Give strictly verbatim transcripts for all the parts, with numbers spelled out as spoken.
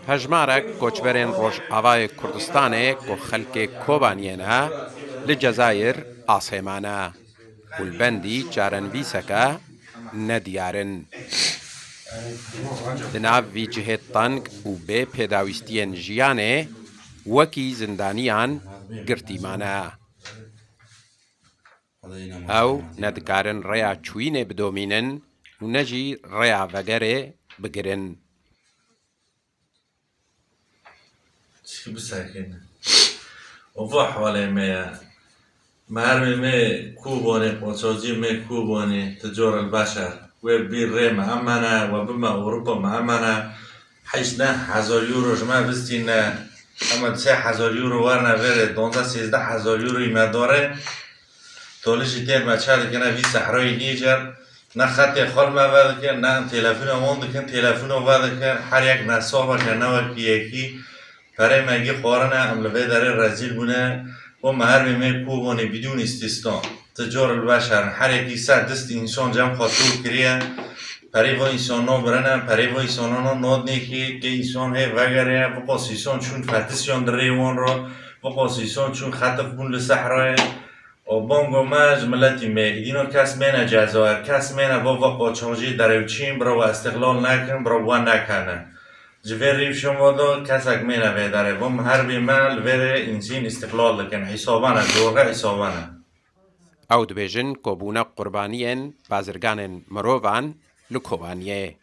Hejmarek koçberên Rojavayê Kurdistanê ku xelkê Kobaniyê ne, li Cezayir asê mane û li bendî çarenivîseke nediyar in. Di nav vî cihê teng û bê pêdawîstiyên jiyanê wekî zindaniyan girtî mane. Ew ne dikarin rêya çûyînê bidomînin û ne jî rêya vegerê bigirin. Çi bisekine? Û va hewalê me ye. Mermê me kû bonê, qoçocî me kû bonê, ti cor el beşer. Wê bîr rê me emene, we bime Ewropa me emene. Heşt neh hezar euro ji me bistîne. Ema sê hezar euro werne vêrê, donze sêzdeh hezar euroyî me dore. Tolişî têr me çar dikine vî sehroyî Nîjer. Ne xetê xwe li me vedikin, ne em telefona wan dikin, telefona vedikin. Her yek nesobeke ne wekî yekî. Perê me gî xwarine, em li vê derê rezîl bûne. Û me her bê me kû bonê bidûn îstîsna. Ti cor li beşer in. Her yekî ser dist însan cem xwe tûl kiriye. Perê vo însanan birine, perê vo însanan nod nêkî, ke însan hê vegere, biqos însan çûn fetisyan di rê wan re, biqos însan çûn xetif bûn li sehrayê. Û bango me ji miletî me, îdîno kes mêne Cezayir, kes mêne bo ve qoçoxcî derewçîn, bira we îstiqlal nekin, bira we nekene. Ji vê rîvşin ve de kesek mêne vê derê. Bo me her bê me li vê rê însîn îstiqlal dikin. Hîsabane, dorxe hîsabane. Ew dibêjin ku bûne qurbaniyên bazirganên mirovan li Kobaniyê.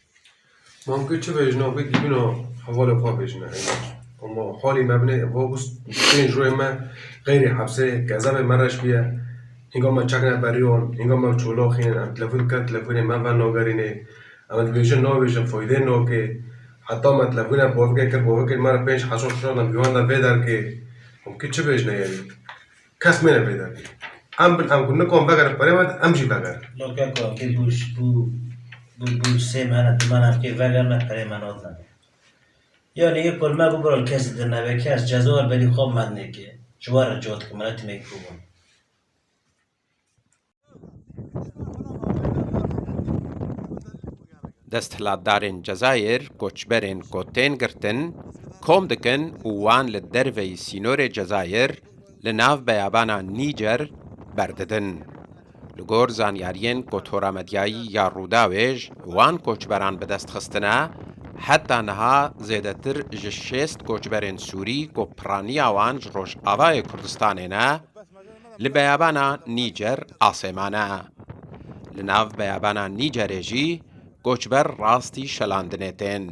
Mamkê çi bêjina, wê dibîna hevalê xwe bêjine. Ama halî me binê, va bû pênc royê me xeyrî hepsê, kezebê me reş bûye. Hinga me çekne beriyan, hinga me çolaxînin, em telefon dikin, telefonê me venagerînê. Em dibêjin nabêjin, faydê nake. Heta me telefonê bavike kir, bavike me re pênc hezar şişan em gihan de vê derkê. Mamkê çi bêjine yani? Kes mêne vê derê. Em bin, em ku nikom vegerin perê me, em jî vegerin. Loke ku em kê bû, bû, bû, bû sê mehne, du mehne em kê vegerine perê me nadine. Yani yê ku li me bû bira li kesî din nebe, kes ceza wer berî xwe me nêke. Ji we re cot ku miletî me kû bûn. Desthilatdarên Cezayir koçberên ku tên girtin kom dikin û wan li derveyî sînorê Cezayir li nav beyabana Nîcer berdidin. Li gor zanyariyên ku toramedyayî ya Rûdawê ji wan koçberan bi dest xistine, heta niha zêdetir ji şêst koçberên Sûrî ku piraniya wan ji Rojavayê Kurdistanê ne, li beyabana Nîcer asê mane. Li nav beyabana Nîcerê jî koçber rastî şelandinê tên.